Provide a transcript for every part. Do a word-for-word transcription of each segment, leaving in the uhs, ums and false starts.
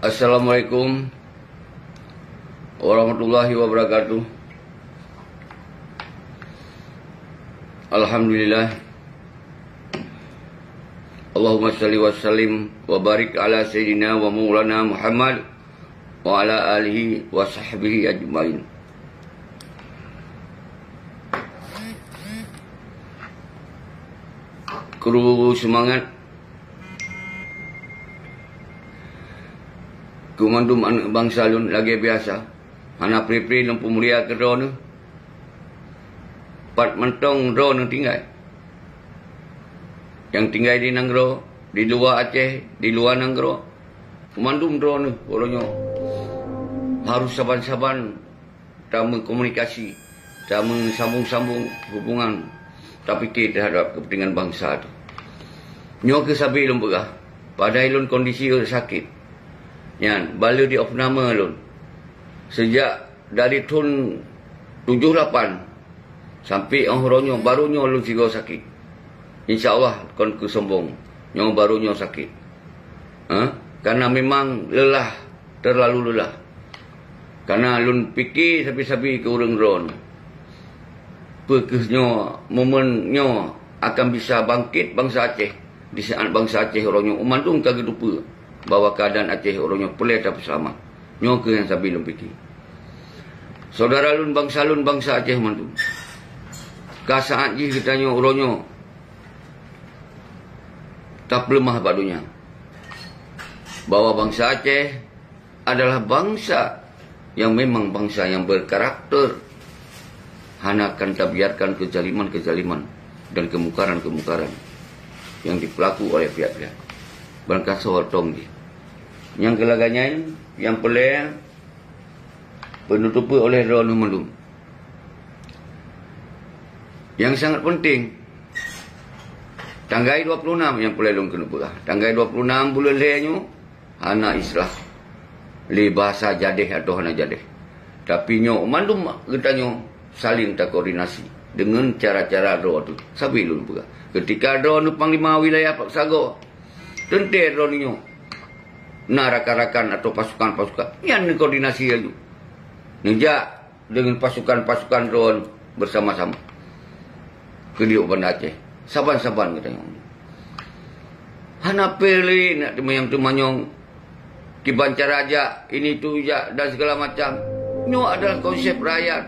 Assalamualaikum warahmatullahi wabarakatuh. Alhamdulillah. Allahumma shalli wa sallim wa barik ala sayyidina wa maulana Muhammad wa ala alihi wa sahbihi ajmain. Kru seumangat. Keu mandum aneuk bansa lôn lagée biasa, hana pri-pri lôn peumulia keu droeneuh. Pat mantong droeneuh tinggai. Nyang tinggai di nanggroe, di luwa Aceh, di luwa nanggroe, mandum droeneuh uroe nyoe harôh saban-saban tameukomunikasi, tameusambong-sambong hubungan, tapike teuhadap keupeuntengan bansa teuh. Nyoe keuh sabe lôn peugah, padahai lôn kondisi sakét. Nyan, bale di opname lôn. Seujak dari thon tujoh lapan sampai óh uroe nyoe, barô nyoe lôn sigoe sakét. Insya Allah kon keu sombong, nyoe barô nyoe sakét. Ha? Karena memang lelah, terlalu lelah. Karena lôn pike sabe-sabe keu ureuëng droeneuh. Peu kheueh nyoe, momen nyoe akan bisa bangkét bansa Aceh. Di saat bansa Aceh uroe nyoe mandum ka geuteupeue bahwa keuadaan Aceh uroe nyoe peureulée tapeuseulamat. Nyoe kheueh nyang sabe lôn pike. Syedara lôn, bansa lôn, bansa Aceh mandum. Ka saát jih geutanyoe uroe nyoe tapeuleumah bak donya bahwa bansa Aceh adalah bansa yang memang bansa yang berkarakter, hana akan tabiarkan kezaliman-kezaliman dan kemungkaran-kemungkaran yang dipelaku oleh pihak-pihak. Ban ka soe tong jih. Nyang keulaganyai, nyang peureulée, peunutupeu oleh droeneuh mandum. Nyang sangat penting, tanggai dua puluh enam nyang peureulée lôn keuneuk peugah. Tanggai dua puluh enam buleuen lhée nyoe, hana istilah lé bahasa jadeh atau hana jadeh. Tapi nyoe mandum geutanyoe saling takoordinasi deungon cara-cara droe teuh. Sabe lôn peugah, keutika droeneuh panglima wilayah sagoe, teuntée droeneuh nyoe na rakan-rakan atau pasukan-pasukan, nyan neukoordinasi laju. Neujak deungon pasukan-pasukan droeneuh beusama-sama keu di Banda Aceh, saban-saban geutanyoe. Hana pih lé nak teumanyong-teumanyong kiban cara jak, ini tu jak, dan segala macam. Nyoe adalah konsep rakyat.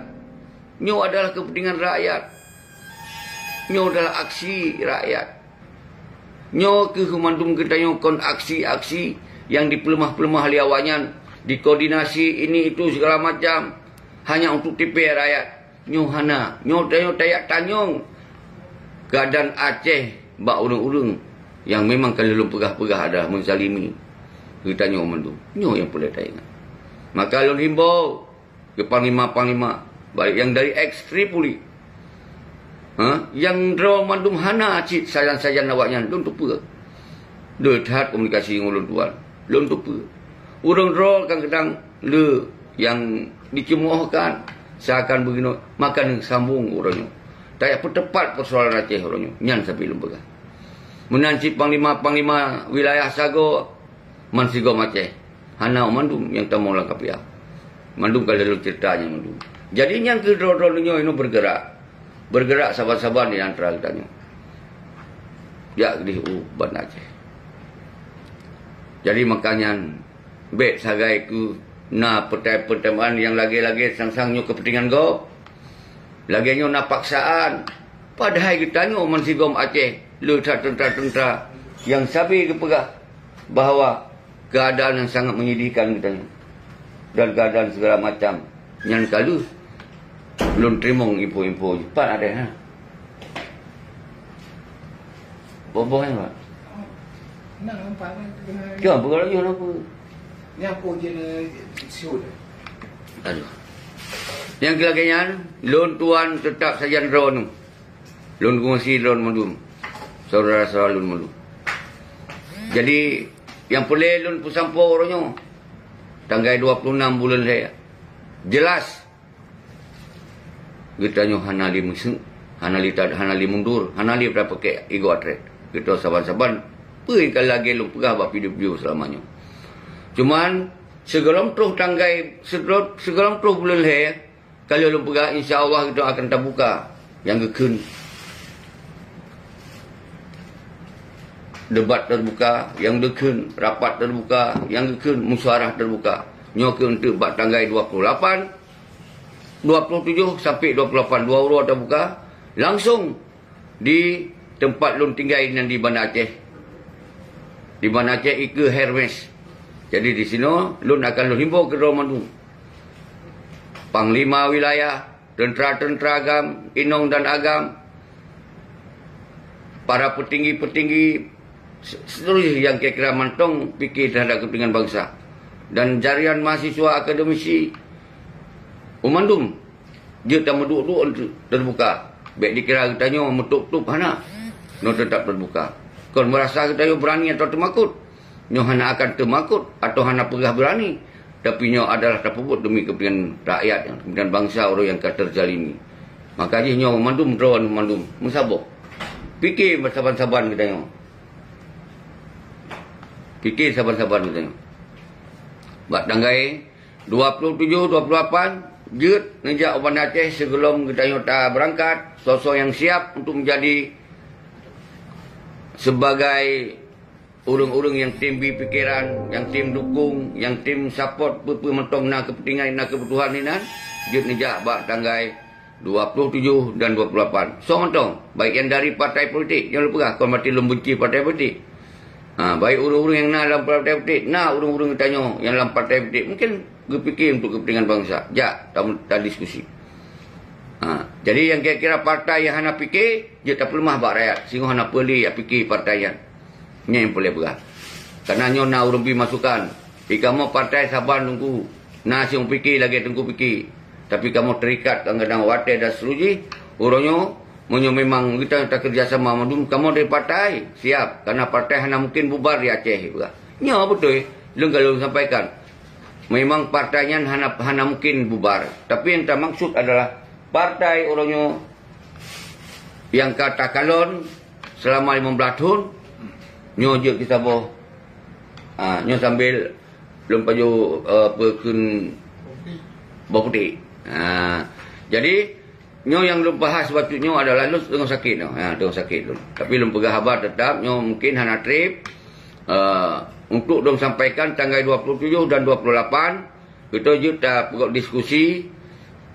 Nyoe adalah keupeuntengan rakyat. Nyoe adalah aksi rakyat. Nyoe keuh mandum geutanyoe kon aksi-aksi nyang dipeuleumah-peuleumah lé awaknyan, dikoordinasi ini itu segala macam, hanya untuk tipée rakyat. Nyoe hana. Nyoe tanyoe tajak tanyong keuadaan Aceh bak ureuëng-ureuëng nyang memang ka lheueh lôn peugah-peugah adalah meuzalimi geutanyoe mandum. Nyoe nyang peureulée taingat. Maka lôn himbau keu panglima-panglima, baik nyang dari eks Tripoli, ha, nyang droe mandum hana cit sajan-sajan awaknyan, lôn teupeue. Deuh that komunikasi ngon ulôn tuan, lôn teupeue. Ureuëng droe kadang-kadang le nyang diceumohkan, seakan beuginoe, maka neusambong uroe nyoe. Tajak peuteupat peusoalan Aceh uroe nyoe, nyan sabe lôn peugah. Meunan cit panglima-panglima wilayah sagoe, man sigom Aceh. Hana mandum nyang tamong lam kapiah. Mandum ka lheueh lôn ceurita nyan mandum. Jadi nyan keuh droe-droe nyoe inoe bergerak. Bergerak saban-saban di antara geutanyoe. Jak di u Banda Aceh. Jadi makanya bék sagai keu na peutai-peutaian nyang lagée-lagée sang-sang nyoe keupeuntengan gob. Lagée nyoe na paksaan. Padahai geutanyoe man sigom Aceh, le that teuntra-teuntra nyang sabe geupeugah bahwa keuadaan nyang sangat menyedihkan geutanyoe dan keuadaan segala macam nyan ka lheueh lôn teurimong info-info nyoe. Pat ada, ha? Boh-boh nyan, Pak? Nah, nampak kan, tengah. Cuma, peugah laju apa? Ni apa je na shoot? Aduh. Nyang keu lagée nyan, lôn tuan teutap sajan droeneuh. Lôn kongsi droeneuh mandum. Syedara-syedara lôn mandum. Jadi, nyang peureulée lôn peusampoe uroe nyoe, tanggai dua puluh enam buleuen lhée. Jeulaih, geutanyoe hana lé meuseuk, hana lé ta-, hana lé mundur, hana lé tapakée ego atret. Geutanyoe saban-saban, peue nyang ka lagée lôn peugah bak video-video seulama nyoe. Cuman, sigohlom troh tanggai, sigohlom, sigohlom troh buleuen lhèe, ka lheueh lôn peugah, insya Allah geutanyoe akan tabuka nyang geukheun. Debat terbuka nyang geukheun, rapat terbuka nyang geukheun, musyawarah terbuka. Nyoe keuh eunteuk bak tanggai dua puluh lapan, dua puluh tujoh sampai dua puluh lapan, dua uroe tabuka langsung di teumpat lôn tinggai nan di Banda Aceh. Di Banda Aceh ikeue Hermes. Jadi di sinoe lôn akan lôn himbau keu droe mandum. Panglima wilayah, teuntara-teuntara agam, inong dan agam, para peutinggi-peutinggi, se-, seterusnya nyang kira-kira mantong pike teuhadap keupentingan bansa. Dan jareun mahasiswa, akademisi, u mandum jeuet tameuduek-duek teubuka. Bèk dikira geutanyoe meutôp-tôp, hana. Nyoe teutap teubuka. Kon meurasa geutanyoe beurani atawa teumakot. Nyoe hana akan teumakot atawa hana peugah beurani, tapi nyoe adalah tapeubuet demi keupentingan rakyat, keupentingan bansa ureueng nyang ka teuzalimi. Maka jih nyoe mandum droe mandum meusaboh. Pike saban-saban geutanyoe. Pike saban-saban geutanyoe. Bak tanggai dua puluh tujoh, dua puluh lapan, jeuet neujak u Banda Aceh sigohlom geutanyoe tabeurangkat, soe-soe nyang siap untuk menjadi sebagai ureueng-ureueng nyang tem bi pikeran, nyang tem dukong, nyang tem support peue-peue mantong na keupentingan, na keubutuhan inan, jeuet neujak bak tanggai dua puluh tujoh dan dua puluh lapan. Soe mantong, baik nyang dari partai politik, nyang lôn peugah, kon berarti lôn benci partai politik. Ha, baik ureueng-ureueng nyang na lam partai politik, na ureueng-ureueng geutanyoe nyang lam partai politik, mungkin geupike untuk keupentingan bansa. Jak, tam-, tadiskusi. Ha, jadi nyang kira-kira partai nyang hana pike, jeuet tapeuleumah bak rakyat, singoh hana peue lé jak pike partai nyan. Nyan nyang peureulèe peugah. Karena nyoe na ureueng bi masukan, "Ih, kamoe partai saban Teungku, na siueng pike lagèe Teungku pike. Tapi kamoe terikat kadang-kadang watèe dan seterusjih. Uroe nyoe, meunyoe memang geutanyoe takeureuja sama mandum, kamoe dari partai siap, karena partai hana mungkin bubar di Aceh," peugah. Nyoe beutôi, lôn ka lôn sampaikan. Memang partai nyan hana, hana mungkin bubar. Tapi nyang tamaksud adalah partai uroe nyoe nyang ka takalon selama lima belas thon, nyoe jeuet geusaboh. Ha, nyoe sambil lôn pajoh, eh, peukheun bawang putéh. Ha, jadi, nyoe nyang lôn bahas bacut nyoe adalah lôn teungoh sakét nyoe. Ha, teungoh sakét lôn. Tapi lôn peugah haba teutap, nyoe mungkin hana trép. Eh, untuk lôn sampaikan tanggai dua puluh tujoh dan dua puluh lapan, geutanyoe jeuet tapeugot diskusi,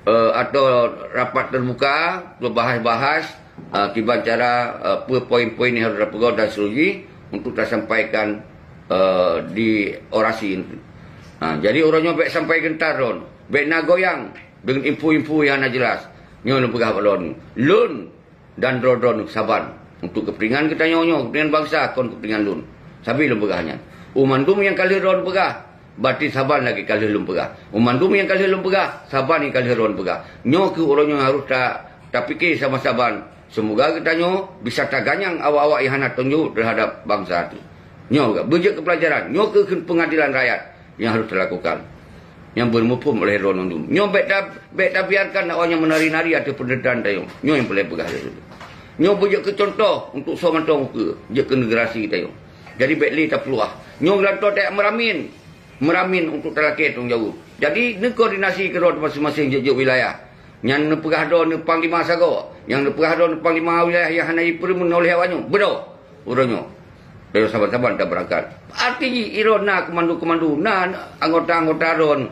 eh, atau rapat terbuka, beubahas-bahas, eh, kiban cara, eh, peue poin-poin nyang harôh tapeugot dan seterusjih untuk tasampaikan, eh, di orasi. Ha, jadi uroe nyoe bèk sampai geuntar lôn, bèk na goyang deungon info-info nyang hana jelas. Nyoe lôn peugah bak lôn. Lôn dan droe-droe saban untuk keupentingan geutanyoe nyoe, keupentingan bansa, kon keupentingan lôn. Sabe lôn peugah nyan. U mandum nyang ka lheueh droe peugah, berarti saban lagèe ka lheueh lôn peugah. U mandum nyang ka lheueh lôn peugah, saban nyang ka lheueh droe peugah. Nyoe keuh uroe nyoe harôh ta-, tapike saban-saban. Seumoga geutanyoe bisa taganyang awak-awak nyang hana tanggung jaweueb teuhadap bansa teuh. Nyoe keuh beujeuet keu peulajaran. Nyoe keuh kheun peungadilan rakyat nyang harôh talakukan. Nyang beumuphom oleh droe mandum. Nyoe bèk ta-, bèk tabiarkan awak nyan meunari-nari ateueh peundertaan tanyoe. Nyoe nyang peureulèe peugah lé lôn. Nyoe beujeuet keu cuntoh untuk soe mantong ukeue, jeuet keu generasi tanyoe. Jadi bèk lé tapeuluah. Nyoe geulantoe tajak meuramin. Meuramin untuk talakèe tanggung jaweueb. Jadi neukoordinasi keudroe masing-masing jeuet-jeuet wilayah. Nyang neupeugah droe neupanglima sagoe, nyang neupeugah droe neupanglima wilayah nyang hana jipeureumeun oleh awak nyoe. Beudôh. Uroe nyoe, tanyoe saban-saban tabeurangkat. Arti jih droe na keumando-keumando, na anggota-anggota droe,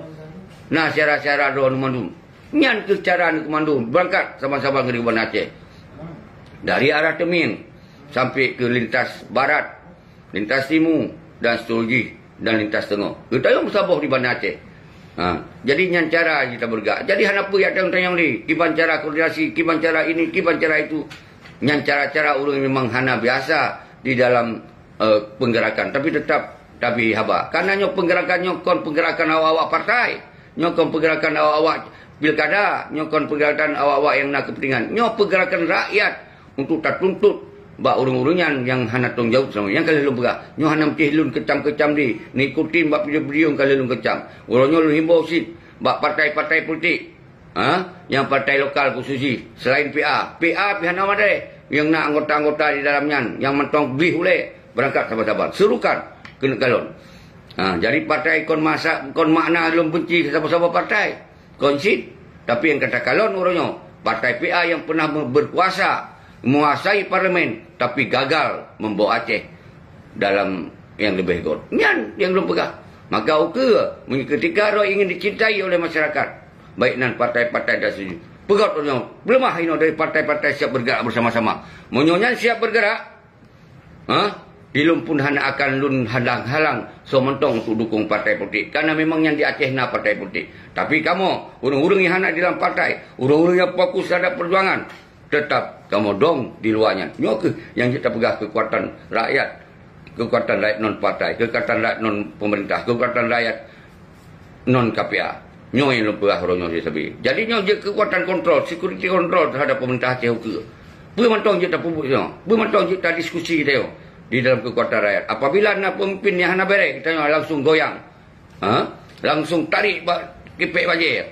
na syedara-syedara droe mandum. Nyan keuh cara neukeumando beurangkat saban-saban ngon Banda Aceh. Dari arah Teumieng sampai ke lintas barat, lintas timu, dan seterusjih, dan lintas teungoh. Geutanyoe meusaboh di Banda Aceh. Ha, jadi nyan cara jih tabeurangkat. Jadi hana peue jak tanyong-tanyong lé, kiban cara koordinasi, kiban cara ini, kiban cara itu. Nyan cara-cara ureueng memang hana biasa di dalam, eh, peunggerakan, tapi teutap tabri haba. Karena nyoe peunggerakan nyoe kon peunggerakan awak-awak partai, nyoe kon peunggerakan awak-awak pilkada, nyoe kon peunggerakan awak-awak nyang na keupeuntingan. Nyoe peunggerakan rakyat untuk tatuntut bak ureueng-ureueng nyan nyang hana tanggung jaweueb seulama. Nyang ka lheueh lôn peugah, nyoe hana meusti lôn keucam-keucam lé, neuikutin bak video-video nyang ka lheueh lôn keucam. Uroe nyoe lôn himbau cit bak partai-partai politik. Ha? Nyang partai lokal khusus jih, selain P A. P A pih hana meudeh, nyang na anggota-anggota di dalam nyan, nyang mantong gleh ulèe, beurangkat saban-saban. Serukan keuneuk kalon. Ha, jadi partai kon masa, kon makna lôn benci saboh-saboh partai. Kon cit. Tapi nyang ka takalon uroe nyoe, partai P A nyang pernah me-, berkuasa, menguasai parlemen, tapi gagal membawa Aceh dalam nyang leubeh göt. Nyan nyang lôn peugah. Maka ukeue, meunyoe ketika droe ingin dicintai oleh masyarakat, baik nan partai-partai dan setuju, peugöt uroe nyoe, peuleumah inoe dari partai-partai siap bergerak bersama-sama. Meunyoe nyan siap bergerak, ha? Di lôn pun hana akan lôn halang-halang soe mantong untuk dukung partai politik. Karena memang nyan di Aceh na partai politik. Tapi kamoe, ureuëng-ureuëng nyang hana di dalam partai, ureuëng-ureuëng nyang fokus terhadap perjuangan, tetap kamoe dong di luwa nyan. Nyoe kheueh nyang jeuet tapeugah keukuatan rakyat, keukuatan rakyat non partai, keukuatan rakyat non pemerintah, keukuatan rakyat non K P A. Nyoe nyang lôn peugah uroe nyoe sabe. Jadi nyoe jeuet keukuatan kontrol, security kontrol terhadap pemerintah Aceh ukeue. Peue mantong jeuet tapeubuet nyoe? Peue mantong jeuet tadiskusi geutanyoe di dalam keukuatan rakyat? Apabila na pemimpin nyang hana béré, geutanyoe langsung goyang. Ha? Langsung tarék bak kipek bajée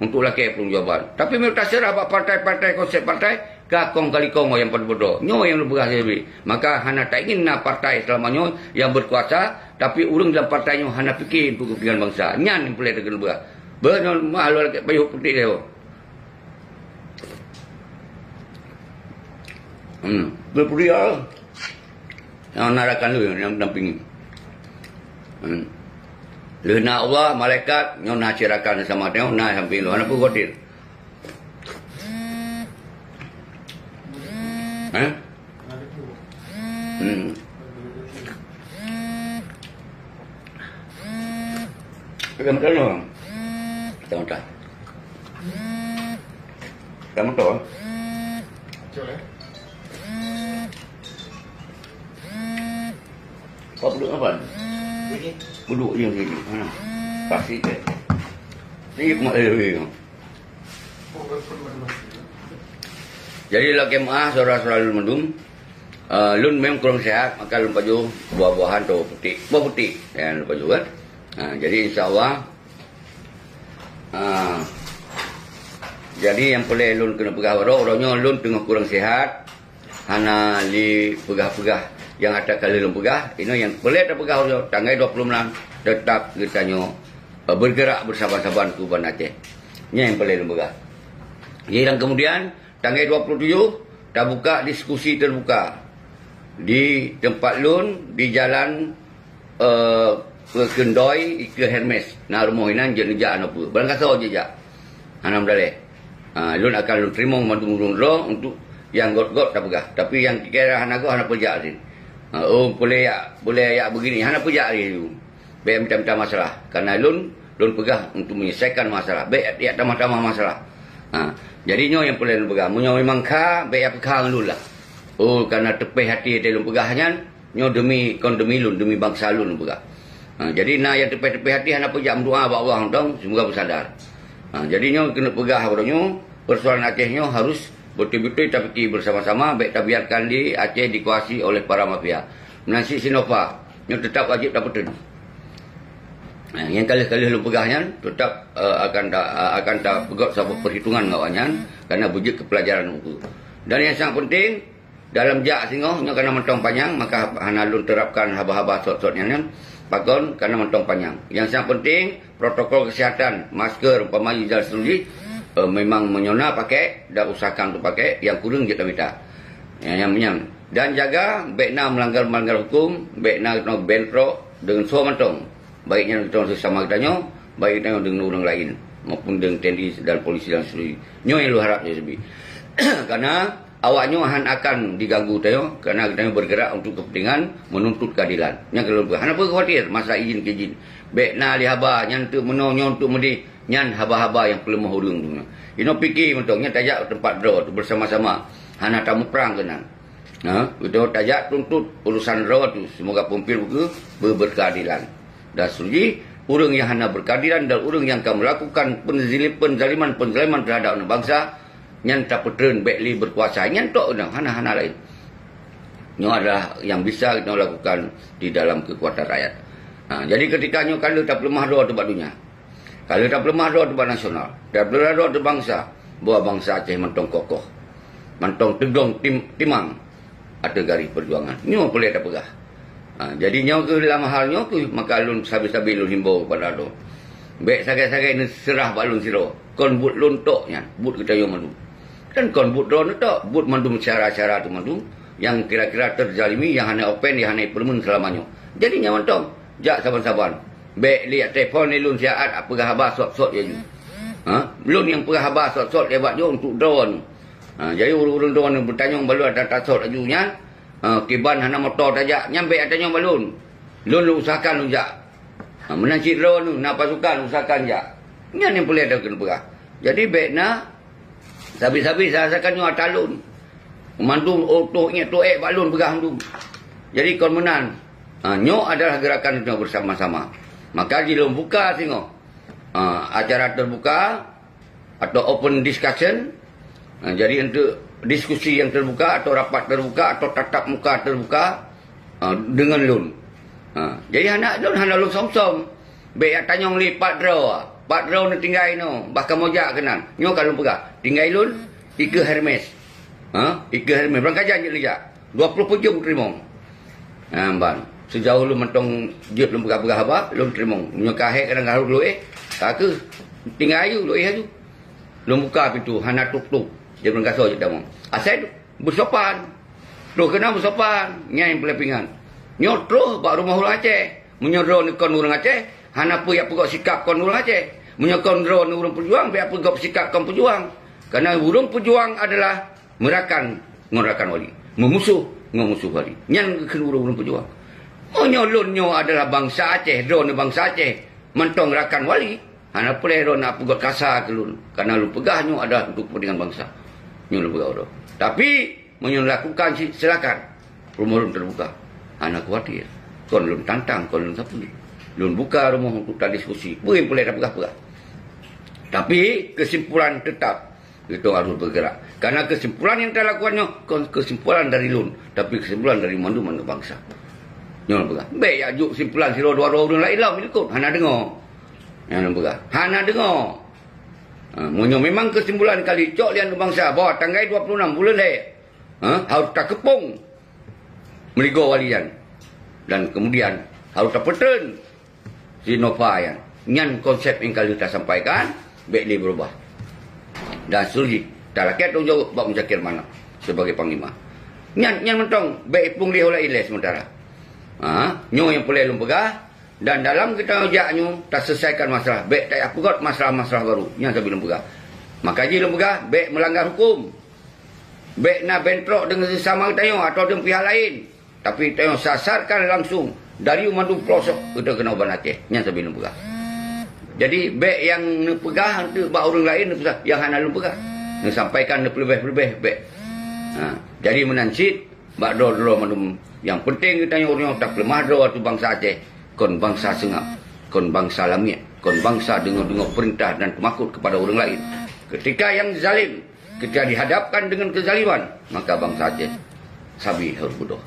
untuk lakée pertanggungjawaban. Tapi meunyoe taseurah bak partai-partai, konsep partai, ka kong kali kong nyang padum-padum. Nyoe nyang lôn peugah sabe. Maka hana taingin na partai seulama nyoe nyang berkuasa, tapi ureuëng dalam partai nyoe hana pike untuk kepentingan bansa. Nyan nyang peureulée takeubah. Beuh nyoe mah lôn lakée payoh putéh nyoe. Hmm, beuh putéh ah. Nyang na rakan lôn nyang dampingi. Hmm. Lheueh na Allah, malaikat, nyoe na cit rakan sama teuh, na samping lôn. Hana peue khawatir. Hah? Hmm. Pegang betul, no? Tengok tak? Tengok betul? Kau duduk apa? Duduk je sini. Ha. Pasti ke? Ni mak dia. Jadi, lakée meuáh, syedara-syedara lôn mandum, eh, lôn memang kurang sehat, maka lôn pajoh buah-buahan atau putik. Buah putik, ya, lôn pajoh, kan? Ha, jadi, insya Allah, ha, jadi, nyang peureulée lôn keuneuk peugah baroe, uroe nyoe lôn teungoh kurang sehat, hana lé peugah-peugah nyang ata ka lheueh lôn peugah, inoe nyang peureulée tapeugah uroe nyoe, tanggai dua puluh enam, teutap geutanyoe, eh, bergerak bersama-sama keu Banda Aceh. Nyan nyang peureulée lôn peugah. Jadi, dan kemudian, tanggai dua puluh tujuh, tabuka diskusi terbuka di teumpat lôn, di jalan, eh, Peukendoi, ikeue Hermes. Na rumoh inan jeuet neujak hana peue. Barangkasoe jeuet jak. Hana meudaleh. Ha, lôn akan lôn teurimong mandum ureuëng droe untuk nyang göt-göt tapeugah. Tapi nyang kira hana göt hana peue jak lé. Ha, oh, boleh yak, boleh yak begini, hana peue jak lé. Bék mita-mita masalah. Karena lôn, lôn peugah untuk menyelesaikan masalah. Bék yak tamah-tamah masalah. Ha, jadi nyoe nyang peureulée lôn peugah. Meunyoe memang kha, bék yak peukha ngon lôn lah. Oh, karena teupéh até teuh lôn peugah nyan, nyoe demi, kon demi lôn, demi bansa lôn lôn peugah. Ha, jadi na nyang teupéh-teupéh até hana peue jak meudoa bak Allah mantong, semoga beusadar. Ha, jadi nyoe keuneuk peugah uroe nyoe, persoalan Aceh nyoe harus beutôi-beutôi tapike bersama-sama, bék tabiarkan di Aceh dikuasai oleh para mafia. Meunan cit Sinova, nyoe teutap wajéb tapeuteun. Ha, nyang ka lheueh-ka lheueh lôn peugah nyan, teutap, eh, akan ta-, akan tapeugöt saboh perhitungan ngon awaknyan, karena beujeuet keu peulajaran ukeue. Dan nyang sangat penting, dalam jak singoh nyoe kana mantong panyang, maka hana lôn terapkan haba-haba sot-sot nyan, nyan. Pakon? Kana mantong panyang. Nyang sangat penting, protokol kesehatan, masker, umpama jih dan seterusnya, eh, memang meunyoe na pakai, dan usahakan untuk pakai, nyang kureueng jeuet tamita. Nyang, nyang, nyang. Dan jaga, bék na melanggar-melanggar hukum, bék na keunoe bentrok deungon soe mantong. Baik nyan geutanyoe sesama geutanyoe, baik geutanyoe deungon ureuëng laén, maupun deungon T N I dan polisi dan seterusnya. Nyoe nyang lôn harap nyoe seubi. Karena awak nyoe han akan diganggu tanyoe, karena geutanyoe bergerak untuk kepentingan menuntut keadilan. Nyang ka lôn peugah, hana peue khawatir masalah izin-keizin. Bék na lé haba, nyan teuk meunoe, nyoe teuk meudeh, nyan haba-haba nyang peuleumoh ureuëng tu nyoe. Inoe pike mantong, nyan tajak teumpat droe tu bersama-sama. Hana tamuprang keunan. Ha, beutôi tajak tuntut urusan droe tu, semoga peumimpin beu-, beu-, berkeadilan. Dan seterusnya, ureuëng nyang hana berkeadilan dan ureuëng nyang ka melakukan penzali-, penzaliman-penzaliman terhadap aneuk bansa, nyan tapeutreun bék lé berkuasa. Nyan tok nyan, hana-hana laén. Nyoe adalah yang bisa kita lakukan di dalam kekuatan rakyat. Ha, jadi ketika nyoe ka lheueh tapeuleumah droe teuh bak donya. Ka lheueh tapeuleumah droe teuh bak nasional, tapeuleumah droe teuh bangsa, bahwa bangsa Aceh mantong kokoh, mantong teudong tim-, timang ateueh garéh peujuangan. Nyoe peureulée tapeugah. Ha, jadi nyoe keuh lam hal nyoe keuh maka lôn sabe-sabe lôn himbau kepada droe. Bék sagai-sagai neuseurah bak lôn sidroe. Kon buet lôn tok nyan, buet geutanyoe mandum. Dan kon buet droeneuh tok, buet mandum syara-syara teuh mandum nyang kira-kira teuzalimi, nyang hana open, nyang hana ipeureumeun seulama nyoe. Jadi nyan mantong, jak saban-saban. Bék li telepon lé lôn siat peugah haba sot-sot laju. Ha? Lôn nyang peugah haba sot-sot lewat nyoe untuk droeneuh. Ha, jadi ureuëng-ureuëng droeneuh beutanyong bak lôn dan tasot laju nyan, ha, kiban hana moto tajak, nyan bék tanyong bak lôn. Lôn, lôn usahakan lôn jak. Ha, meunan cit droeneuh na pasukan usahakan jak. Nyan nyang peureulée takheun peugah. Jadi bék na sabe-sabe sasakan nyoe ata lôn. Mandum otoh nyang tuek bak lôn peugah mandum. Jadi kon meunan. Ha, nyoe adalah gerakan nyoe bersama-sama. Maka jih lôn buka singoh, ha, acara terbuka atau open discussion. Ha, jadi untuk diskusi yang terbuka atau rapat terbuka atau tatap muka terbuka, ha, dengan lôn. Ha, jadi hana lôn hana lôn som-som. Bék jak tanyong lé pat droe. Pat droe neutinggai nyoe, bah kamoe jak keunan. Nyoe ka lôn peugah. Tinggai lôn, ikeue Hermes. Ha? Ikeue Hermes. Barangkajan jeuet neujak. Dua ploh peujeuem teurimong. Ha, ban. Seujaoh lôn mantong jeuet lôn peugah-peugah haba, lôn teurimong. Meunyoe ka hék kadang harôh lôn éh, ka keuh. Tinggai aju, lôn éh aju. Lôn buka pintoe, hana tup-tup. Dia beurangkasoe jeuet tamong. Asai beusopan. Troh keunan beusopan. Nyan nyang peureulée pingan. Nyoe troh bak rumoh ureuëng Aceh. Meunyoe droeneuh kon ureuëng Aceh, hana peue jak peugöt sikap kon ureuëng Aceh. Meunyoe kon droeneuh ureuëng peujuang, bék jak peugöt sikap kon peujuang. Karena ureuëng peujuang adalah meurakan ngon rakan wali, meumusoh ngon musoh wali. Nyan geukheun ureuëng-ureuëng peujuang. Meunyoe lôn nyoe adalah bansa Aceh, droeneuh bansa Aceh, mantong rakan wali, hana peureulée droeneuh peugöt kasa keu lôn, karena lôn peugah nyoe adalah untuk kepentingan bansa. Nyoe lôn peugah droe. Tapi, meunyoe lakukan cit, silakan. Rumoh lôn teubuka. Hana khawatir. Kon lôn tantang, kon lôn sapeue. Lôn buka rumoh untuk tadiskusi. Peue nyang peureulée tapeugah-peugah. Tapi, kesimpulan tetap. Geutanyoe harôh bergerak. Karena kesimpulan nyang talakukan nyoe kon kesimpulan dari lôn, tapi kesimpulan dari mandum aneuk bansa. Nyoe lôn peugah. Bék jak jok kesimpulan sidroe dua droe ureuëng laén lom ikot. Hana deungoe. Nyan lôn peugah. Hana deungoe. Ha, meunyoe memang kesimpulan ka lheueh jicok lé aneuk bansa bahwa tanggai dua puluh enam buleuen lhée, ha, harôh takeupong meuligoe wali nyan. Dan kemudian harôh tapeutreun si Nova nyan. Nyan konsep nyang ka lheueh tasampaikan, bék lé beurubah. Dan seterusnya, talakée tanggung jaweueb bak Muzakir Manaf sebagai panglima. Nyan, nyan mantong bék iplueng lé ho laén lé sementara. Ha, nyoe nyang peureulée lôn peugah, dan dalam geutanyoe jak nyoe taselesaikan masalah. Bék tajak peugöt masalah-masalah baru. Nyan sabe lôn peugah. Maka jih lôn peugah, bék meulanggar huköm. Bék na bentrok deungon sesama geutanyoe atawa deungon pihak laén, tapi tanyoe sasarkan langsung dari mandum pelosok geutanyoe keunoe Banda Aceh. Nyan sabe lôn peugah. Jadi, bék nyang neupeugah eunteuk bak ureuëng laén neupeugah nyang hana lôn peugah. Neusampaikan neupeuleubeh-leubeh bék. Ha, jadi meunan cit bak droe-droe mandum. Nyang penting geutanyoe ureuëng nyoe tapeuleumah droe ateueh bansa Aceh, kon bansa seungab, kon bansa lamiet, kon bansa deungoe-deungoe peurintah dan teumakot kepada ureuëng laén. Ketika nyang zalim Ketika dihadapkan dengan kezaliman, maka bansa Aceh sabe harôh beudôh.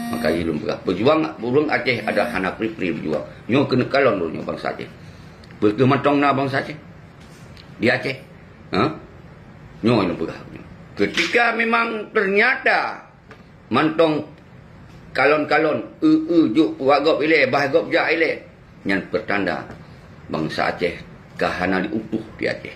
Maka jih lôn peugah, peujuang ureuëng Aceh adalah hana pri-pri peujuang. Nyoe keuneuk kalon droeneuh bansa Aceh. Beutôi mantong na bansa Aceh di Aceh. Ha? Nyoe lôn peugah. Ketika memang ternyata mantong kalon-kalon, eu-eu jok bak gob ilée, bah gob jak ilée, nyan peurtanda bansa Aceh ka hana jiutuh di Aceh.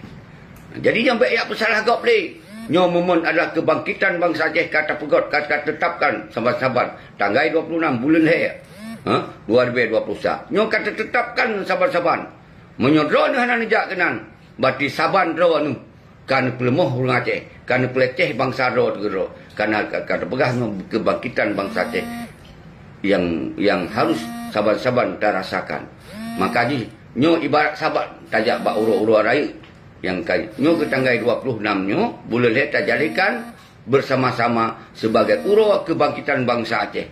Jadi, nyan bék jak peusalah gob lé. Nyoe momen adalah keubangkitan bansa Aceh ka tapeugöt, ka tateutapkan saban-saban tanggai dua puluh enam buleuen lhée, ha, dua ribu dua puluh sa. Nyoe ka tateutapkan saban-saban. Meunyoe droeneuh hana neujak keunan, berarti saban droeneuh ka neupeuleumah ureuëng Aceh, ka neupeuleceh bansa droe teuh keudroe, ka na, ka, ka teupeugah nyoe keubangkitan bansa Aceh nyang, nyang harôh saban-saban tarasakan. Maka jih nyoe ibarat saban tajak bak uroe-uroe rayeuk nyang ka nyoe keu tanggai dua puluh enam nyoe buleuen lhée tajadikan bersama-sama sebagai uroe keubangkitan bansa Aceh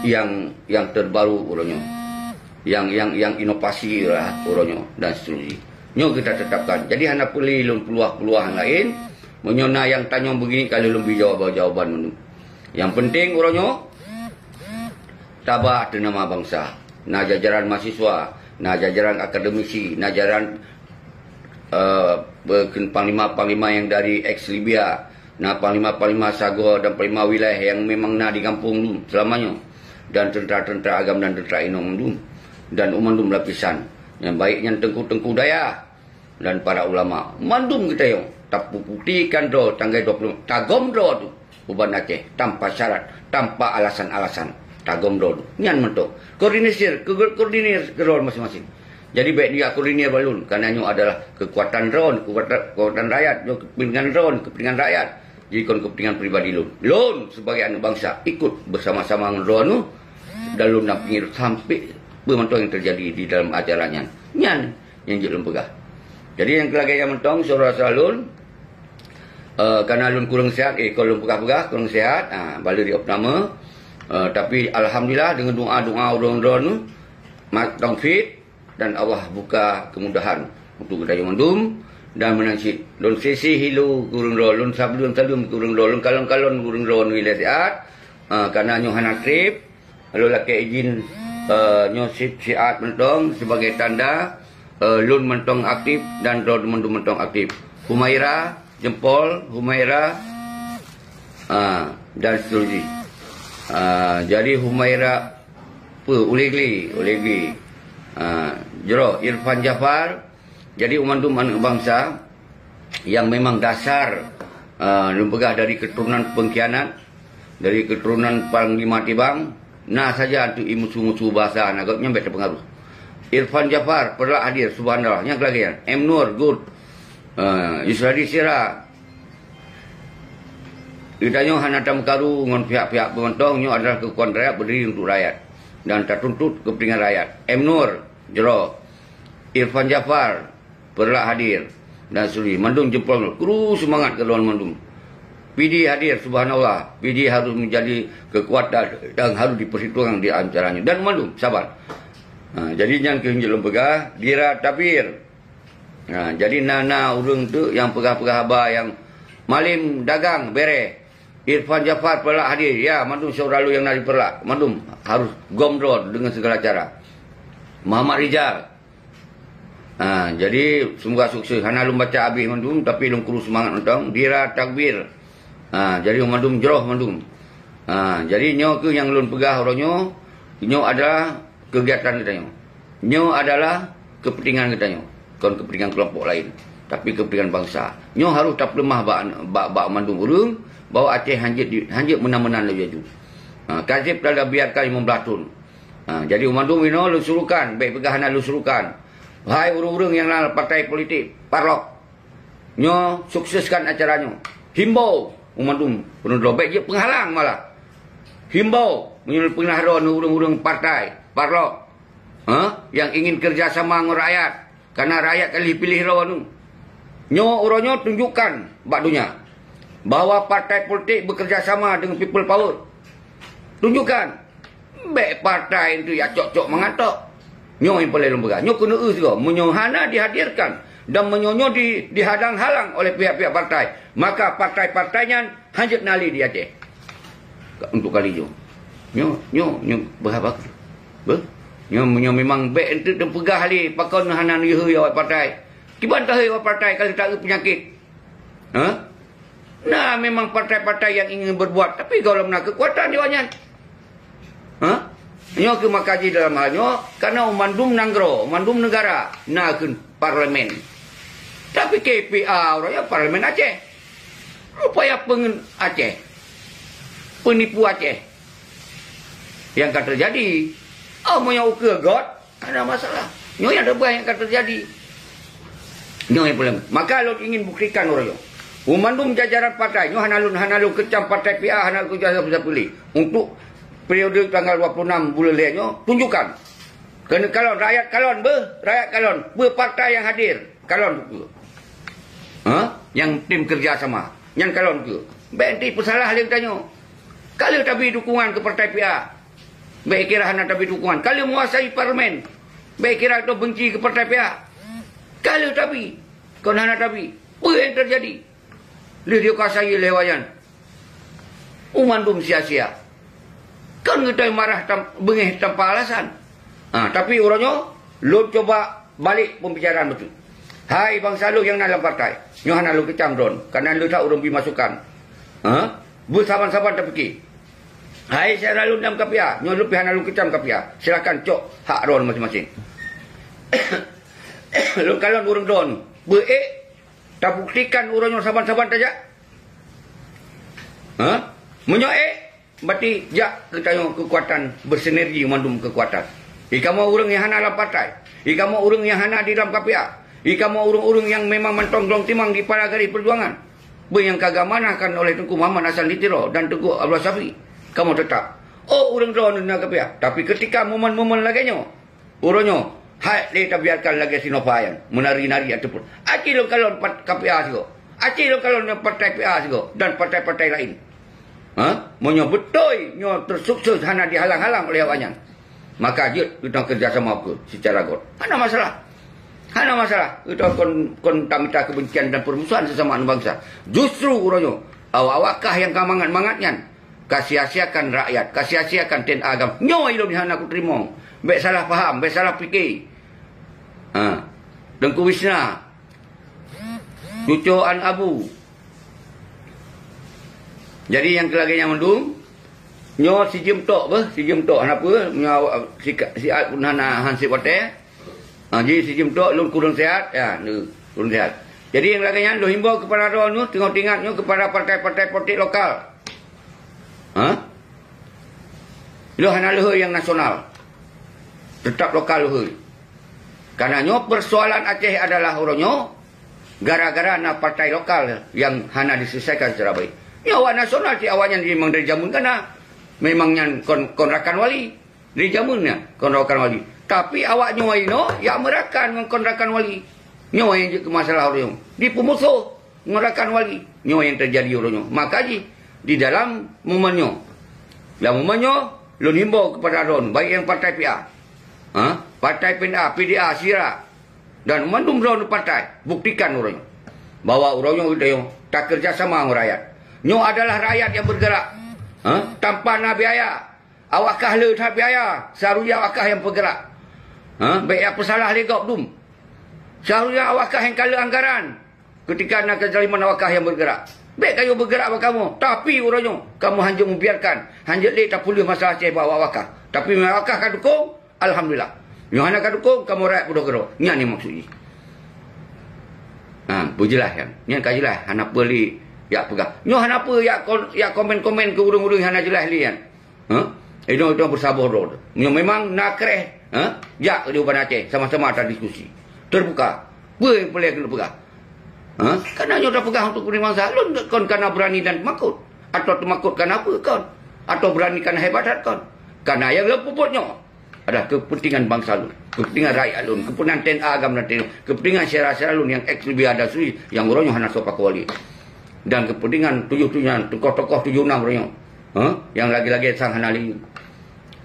nyang, nyang terbaru uroe nyoe, nyang, nyang, nyang inovasi lah uroe nyoe dan seterusnya. Nyoe kita tetapkan. Jadi hana peuli lôn peuluah-peuluah nyang laén. Meunyoe na nyang tanyong begini ka lôn bri jawaban-jawaban meunyoe. Nyang penting uroe nyoe taba ateueh nama bansa. Na jajaran mahasiswa, na jajaran akademisi, na jajaran, eh, panglima-panglima nyang dari eks Libya, na panglima-panglima sagoe dan panglima wilayah nyang memang na di gampông dum seulama nyoe. dan teuntara-teuntara agam dan teuntara inong mandum, dan mandum lapisan nyang baik nyan teungku-teungku dayah dan para ulama. Mandum geutanyoe tapuputikan droe tanggai dua puluh, tagom droe tu uban Aceh tanpa syarat, tanpa alasan-alasan. Tagom droe tu. Nyan mantong. Koordinir, ke-, koordinir keudroe masing-masing. Jadi, bèk dia koordinir bak lôn, karena nyoe adalah kekuatan droe, kekuatan, kekuatan rakyat, nyoe kepentingan droe, kepentingan rakyat. Jadi kon kepentingan pribadi lôn. Lôn sebagai aneuk bansa ikut bersama-sama ngon droeneuh dan lôn dampingi sampai peue mantong nyang terjadi di dalam acara nyan. Nyan nyang jeuet lôn peugah. Jadi nyang keulagèe nyan mantong, syedara-syedara lôn, eh, karena lôn kurang sehat, eh, kon lôn peugah-peugah, kurang sehat, ah, bala di opname. Eh, tapi alhamdulillah, dengan doa-doa ureueng droeneuh, mat taufik, dan Allah buka kemudahan untuk geutanyoe mandum. Dan meunan cit lôn sisi hilu keu ureueng droe, lôn sableuem-sableuem keu ureueng droe, lôn kalon-kalon keu ureueng droe nibak ilèe siat. Ha, karena nyoe hana trép, lôn lakèe izin, eh, nyoe sit siat mantong sebagai tanda, eh, lôn mantong aktif dan droe mandum mantong aktif. Humaira, jempol, Humaira, ah, dan seterusnya. Ah, jadi Humaira, peue, Ulegli, Ulegli. Ah, jroh, Irfan Jafar. Jadi, mandum aneuk bansa yang memang dasar, ah, lôn peugah dari keturunan pengkhianat, dari keturunan Panglima Tibang, na saja untuk musuh-musuh bahasa na gobnyan bèk terpengaruh. Irfan Jafar, Perlak hadir, subhanallah. Nyang keulagèe nyan, M Nur, good. Ah, Yusradi Sira, Geutanyoe hana tameukaru ngon pihak-pihak peumantong, nyoe adalah keukuatan rakyat, berdiri untuk rakyat dan tatuntut kepentingan rakyat. M Nur, jroh, Irfan Jafar, Perlak hadir, dan seterusnya. Mandum jempol, kru seumangat keu droe mandum. P D hadir, subhanallah. P D harus menjadi kekuatan dan harus diperhitungkan di antaranya. Dan mandum, sabar. Ha, jadi nyan keuh nyang lôn peugah, Dira Tabir. Ha, jadi na, na ureueng tu nyang peugah-peugah haba nyang malem dagang bèrèh. Irfan Jafar Perlak hadir. Ya, mandum syedara lôn nyang na di Perlak. Mandum harus gom droe deungon segala cara. Muhammad Rizal. Ha, jadi semoga sukses. Hana lôn baca abéh mandum, tapi lôn kru seumangat mantong. Dira Takbir. Ha, jadi mandum jroh mandum. Ha, jadi nyoe keuh nyang lôn peugah uroe nyoe. Nyoe adalah kegiatan geutanyoe. Nyoe adalah kepentingan geutanyoe, kon kepentingan kelompok laén, tapi kepentingan bansa. Nyoe harôh tapeuleumah bak, bak, bak mandum ureueng bahwa Aceh hanjeuet di, hanjeuet meunan-meunan laju-laju. Ha, ka jieb dah biarkan lima belas thon. Ha, jadi mandum inoe lôn surukan, bèk peugah hana lôn surukan. Wahai ureueng-ureueng nyang na partai politik, parlok. Nyoe sukseskan acara nyoe. Himbau u mandum peunudroe, bèk jeuet peunghalang malah. Himbau meunyoe peunah droe ureueng-ureueng partai, parlok, ha, nyang ingin kerja sama ngon rakyat, karena rakyat ka lheuh piléh droe nyoe. Nyoe uroe nyoe tunjukkan bak donya bahwa partai politik bekerja sama dengan people power. Tunjukkan. Bèk partai tu ya cok-cok mangat tok. Nyoe nyang paléng lôn peugah. Nyoe keuneuk eu sigoe. Meunyoe hana dihadirkan dan meunyoe nyoe di, dihadang-halang oleh pihak-pihak partai, maka partai-partai nyan hanjeuet na lé di Aceh. Untuk kali nyoe. Nyoe, nyoe, nyoe beuhaba keuh. Beuh? Nyoe, nyoe memang bèk enteuk teupeugah lé pakon hana neuyue awak partai. Kiban tahôi awak partai ka lheueh taeu peunyakét. Ha? Na memang partai-partai nyang ingin berbuat, tapi gohlom na keukuatan di awak nyan. Ha? Nyoe keuh maka jih dalam hal nyoe, karena mandum nanggroe, mandum negara na keuh parlemen. Tapi K P A uroe nyoe parlemen Aceh. Rupaya peungeut Aceh. Peunipu Aceh. Nyang ka teujadi. Oh, meunyoe ukeue göt, hana masalah. Nyoe nyang teupeugah nyang ka teujadi. Nyoe nyang paléng. Maka lôn ingin buktikan uroe nyoe. U mandum jajaran partai, nyoe hana lôn, hana lôn keucam partai P A, hana lôn keucam siapa-siapa lé. Untuk periode tanggal dua puluh enam buleuen lhèe nyoe, tunjukkan. Keuneuk kalon, rakyat kalon, beuh, rakyat kalon, beuh partai nyang hadir, kalon keuh. Ha? Nyang tim kerja sama, nyan kalon keuh. Bèk enteuk peusalah lé geutanyoe. Ka lheueh tabri dukungan keu partai P A. Bèk kira hana tabri dukungan. Ka lheueh menguasai parlemen. Bèk kira tu benci keu partai P A. Ka lheueh tabri. Kon hana tabri. Peue nyang teujadi? Lheueh dikuasai lé awak nyan. U mandum sia-sia. Kon geutanyoe marah tam-, beungéh tanpa alasan. Ha, tapi uroe nyoe, lôn cuba balek pembicaraan bacut. Hai bansa lôn nyang na lam partai, nyoe hana lôn keucam droe, karena lôn that ureueng bri masukan. Ha? Beusaban-saban tapike. Hai syedara lôn dalam KPA, nyoe lôn pih hana lôn keucam KPA. Silakan cok hak droe maséng-maséng. Lôn kalon ureuëng droe, beuék tabuktikan uroe nyoe saban-saban tajak. Ha? Meunyoe ék, berarti jak keu tanyoe keukuatan, bersinergi mandum keukuatan. Di kamoe ureuëng nyang hana lam partai, di kamoe ureuëng nyang hana di dalam KPA, di kamoe ureuëng-ureuëng nyang memang mantong glong timang di para garis perjuangan. Beu nyang ka geuamanahkan oleh Teungku Muhammad Hasan di Tiro dan Teungku Abdullah Syafi'i, kamoe teutap. Oh, ureuëng droe na KPA. Tapi keutika momen-momen lagée nyoe, uroe nyoe, hai lé tabiarkan lagée si Nova nyan, meunari-nari ataupun aci lôn kalon pat-, KPA sigoe, aci lôn kalon partai PA sigoe, dan partai-partai laén. Ha? Meunyoe beutôi nyoe teusukses hana dihalang-halang oleh awaknyan, maka jeuet geutanyoe keureuja sama peue seucara göt. Hana masalah. Hana masalah. Geutanyoe kon, kon tamita keubencian dan peurmusuhan sesama aneuk bansa. Justru uroe nyoe, awak-awak kah nyang ka mangat-mangat nyan, ka sia-siakan rakyat, ka sia-siakan TNA agam. Nyoe ilôn hana kuteurimong. Bék salah paham, bék salah pike. Ha. Teungku Wisna, cucoan Abu. Jadi nyang keu lagée nyan mandum, nyoe sijeuem tok beh, sijeuem tok hana peue, nyoe awak sika-, siat pun hana hansip watée. Ha, jadi sijeuem tok lôn kureueng siat, ya, lôn kureueng siat. Jadi nyang lagée nyan lôn himbau keupada droeneuh, teungoh teuingat nyoe keupada partai-partai politik lokal. Ha? Lôn hana leuhoi nyang nasional. Teutap lokal leuhoi. Karena nyoe persoalan Aceh adalah uroe nyoe gara-gara na partai lokal nyang hana diselesaikan secara baik. Nyoe awak nasional cit awaknyan memang dari jameun kana. Memang nyan kon, kon rakan wali. Dari jameun nyan kon rakan wali. Tapi awak nyoe inoe jak meurakan ngon kon rakan wali. Nyoe nyang jeuet keu masalah uroe nyoe. Dipeumusoh ngon rakan wali. Nyoe nyang teujadi uroe nyoe. Maka jih di dalam momen nyoe, lam momen nyoe lôn himbau keupada droeneuh, baik nyang partai PA, ha, partai PNA, PDA, SIRA, dan mandum droeneuh partai, buktikan uroe nyoe bahwa uroe nyoe geutanyoe takeureuja sama ngon rakyat. Nyoe adalah rakyat nyang bergerak, ha, tanpa na biaya. Awak kah le that biaya, seharusnya awak kah nyang peugerak. Ha, bék jak peusalah lé gob dum. Seharusnya awak kah nyang ka le anggaran. Keutika na keuzaliman awak kah nyang bergerak. Bék kayue bergerak bak kamoe, tapi uroe nyoe kamoe hanjeuet mubiarkan, hanjeuet lé tapeuleueh masalah Aceh bak awak kah. Tapi meunyoe awak kah ka dukong, alhamdulillah. Nyoe hana ka dukong, kamoe rakyat peudoh keudroe. Nyan nyang maksud jih. Ha, beujeulaih nyan. Nyan ka jeulaih, hana peue lé jak peugah. Nyoe hana peue jak kon-, jak komen-komen keu ureuëng-ureuëng nyang hana jeulaih lé nyan. Ha? Inong-inong beusaboh droe. Meunyoe memang na kréh, ha? Jak di Banda Aceh, sama-sama tadiskusi. Terbuka. Peue nyang peureulée keuneuk peugah? Ha? Kana nyoe tapeugah untuk kepentingan bansa. Lôn kon kana beurani dan teumakot. Atawa teumakot kana peue kon? Atawa beurani kana hebat that kon? Kana nyang lôn peubuet nyoe adalah kepentingan bansa lôn, kepentingan rakyat lôn, kepentingan TNA agam dan TNI, kepentingan syedara-syedara lôn nyang eks lebih ada sui nyang uroe nyoe hana soe pakoe wali. Dan kepentingan tujoh tujuh tokoh-tokoh tujoh enam uroe nyoe. Ha? Nyang lagée-lagée sang hana lé.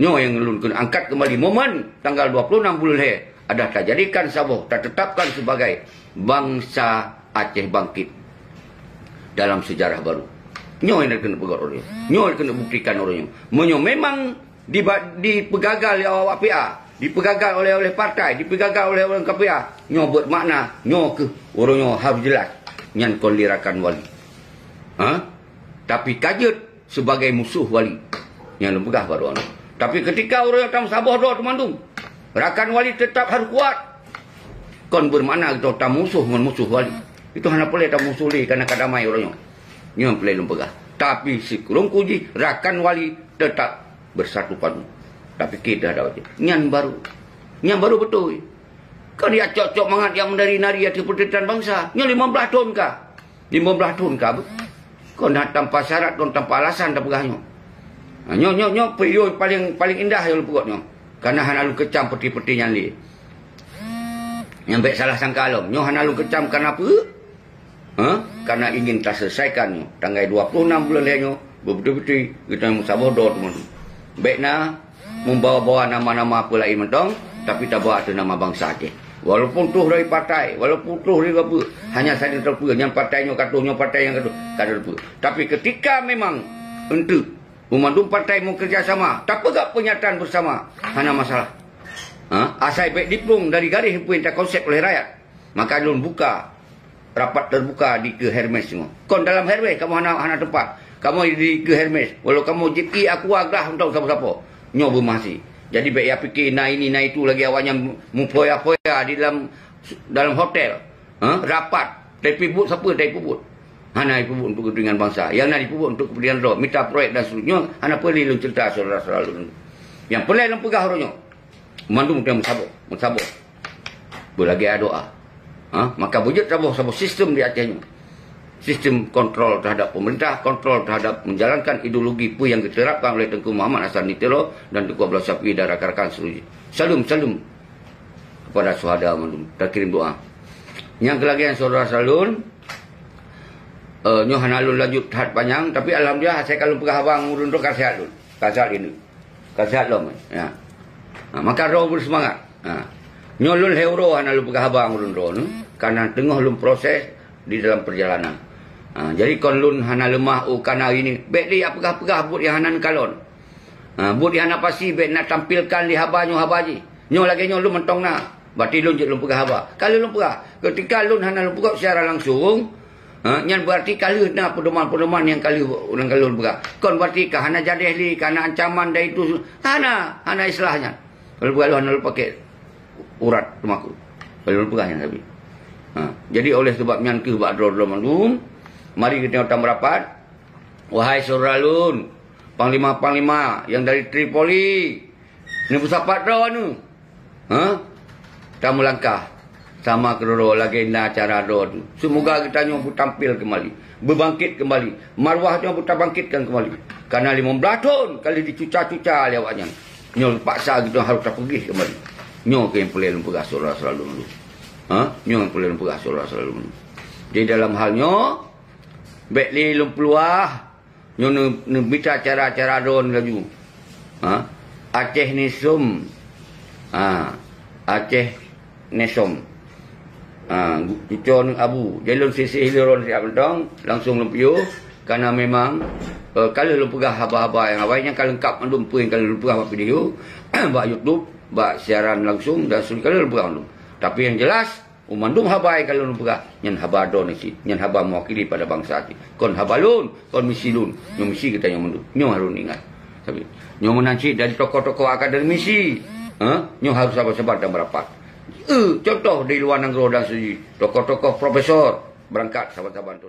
Nyoe nyang lôn keuneuk angkat keumbali momen tanggal dua puluh enam buleuen lhée adah tajadikan saboh, tatetapkan sibagai bansa Aceh bangkit dalam seujarah baru. Nyoe nyang keuneuk peugah uroe nyoe. Nyoe nyang keuneuk buktikan uroe nyoe. Meunyoe memang diba-, dipeugagal lé awak-awak PA, dipeugagal oleh, oleh partai, dipeugagal oleh ureuëng KPA, nyoe beuet makna, nyoe keuh uroe nyoe harôh jeulaih nyan kon lé rakan wali. Ha? Tapi ka jeuet sibagai musoh wali. Nyang lôn peugah baroe nyoe. Tapi keutika ureuëng nyang tam saboh droe teumandum, rakan wali teutap harôh kuat. Kon beumakna geutanyoe tamusoh ngon musoh wali. Itu hana peureulée tamusoh lé kana ka damai uroe nyoe. Nyoe peureulée lôn peugah. Tapi sikureueng kujih rakan wali teutap beusatu padu. Tapi kita dah wajib. Nyan baru. Nyan baru beutôi. Kon jak cok-cok mangat nyang meunari-nari ateueh peuteutan bansa. Nyoe limong blaih thon ka. Limong blaih thon ka beuh. Kon na tanpa syarat, kon tanpa alasan tapeugah nyoe. Ha, nyoe, nyoe, nyoe peue paleng, paleng indah nyang lôn peugot nyoe. Kana hana lôn keucam peuti-peuti nyan lé. Nyang bék salah sangka lom. Nyoe hana lôn keucam kana peue? Ha? Kana ingin taselesaikan nyoe. Tanggai dua puluh enam buleuen lhée nyoe, beubeutôi-beutôi geutanyoe meusaboh droe teumandum. Bék na membawa-bawa nama-nama peue laén mantong, tapi tabawa ateueh nama bansa Aceh. Walaupun troh dari partai, walaupun troh dari apa, hanya saja tapeue nyan partai nyoe ka troh, nyoe partai nyang ka troh, ka tapeue. Tapi keutika memang eunteuk banmandum partai meukeureuja sama, tapeugah peunyataan beusama, hana masalah. Ha? Asai bék diplueng dari garéh peue nyang takonsep oleh rakyat. Maka lôn buka rapat terbuka di keu Hermes nyoe. Kon dalam Hermes kamoe hana, hana teumpat. Kamoe di keu Hermes, walau kamoe jeuet ié aqua grah mantong sapo-sapo. Nyoe beumahasi. Jadi bék ya pike na ini na itu lagée awaknyan mupoya-poya di dalam, dalam hotel. Ha? Rapat. Tapi buet sapeue tapi buet. Hana ipubuet untuk kepentingan bansa. Yang na ipubuet untuk kepentingan droe, mita proyek dan seterusnya, hana peureulee lôn cerita saudara-saudara lôn. Yang peureulée lôn peugah uroe nyoe, mandum teuh meusaboh, meusaboh. Beulagée doa. Ha? Maka beujeuet saboh, saboh sistem di Aceh nyoe. Sistem kontrol terhadap pemerintah, kontrol terhadap menjalankan ideologi peue yang diterapkan oleh Teungku Muhammad Hasan di Tiro dan Teungku Abdullah Syafi'i dan rakan-rakan seterusnya. Salum, salum kepada syuhada mandum. Takirim doa. Nyang keulagée saudara salun, eh, nyoe hana lôn lanjut that panyang, tapi alhamdulillah, asai ka lôn peugah haba ngon ureuëng droe ka sehat lôn. Ka sehat ini. Ka sehat lom. Ya. Ha, maka droe berseumangat. Ha. Nyoe lôn lhée uroe hana lôn peugah haba ngon ureuëng droe nyoe, karena teungoh lôn proses di dalam perjalanan. Ha, jadi kon lôn hana leumah, oh, kana ini. Bék di peugah-peugah buet nyang hana neukalon. Ha, buet nyang hana pasti bék nak tampilkan di haba nyoe haba jih. Nyoe lagée nyoe lôn mantong na. Berarti lôn jeuet lôn peugah haba. Ka lheueh lôn peugah. Ketika lôn hana lôn peugah secara langsung, ha, nyan berarti ka lheueh na pedoman-pedoman nyang ka lheueh, nyang ka lheueh lôn peugah. Kon berarti ka hana jadeh lé, ka hana ancaman dari itu. Hana, hana istilah nyan. Ka lôn peugah lôn hana lôn pakai urat teumakot. Ka lôn peugah nyan tapi. Ha, jadi oleh sebab nyan keuh bak droe-droe mandum, mari kita utang merapat. Wahai syedara lôn, panglima-panglima nyang dari Tripoli, neupeusapat droe nyoe. Ha? Tameulangkah sama keudroe lagée na cara droe nyoe. Seumoga geutanyoe beutampil keumbali, beubangkét keumbali, marwah nyoe beutabangkitkan keumbali. Karena limong blaih thon ka lheueh dicuca-cuca lé awaknyan. Nyoe paksa geutanyoe harôh tapeugah keumbali. Nyoe keuh nyang peureulée lôn peugah syedara-syedara lôn. Ha? Nyoe nyang peureulée lôn peugah syedara-syedara lôn. Jadi dalam hal nyoe, bék lé lôn peuluwah. Nyoe neu-, neumita cara-cara droe laju. Ha? Aceh Nesom. Ha, Aceh Nesom. Ha, gu-, cuco neu Abu. Jadi lôn sisih lôn siap mantong, langsung lôn piôh. Karena memang, eh, ka lheueh lôn peugah haba-haba nyang awai nyan ka leungkap mandum peue nyang ka lôn peugah bak video, bak YouTube, bak siaran langsung dan seterusnya ka lheueh lôn peugah mandum. Tapi yang jelas, Oh, mandum haba nyang ka lôn peugah, nyan haba droeneuh cit, nyan haba mewakili pada bansa cit. Kon haba lôn, kon misi lôn, nyoe misi geutanyoe mandum. Nyoe harôh ingat. Tapi nyoe meunan cit dari tokoh-tokoh akademisi, ha? Nyoe harôh saban-saban dan merapat. Eh, contoh di luar nanggroe dan seterusnya, tokoh-tokoh profesor berangkat saban-saban tu.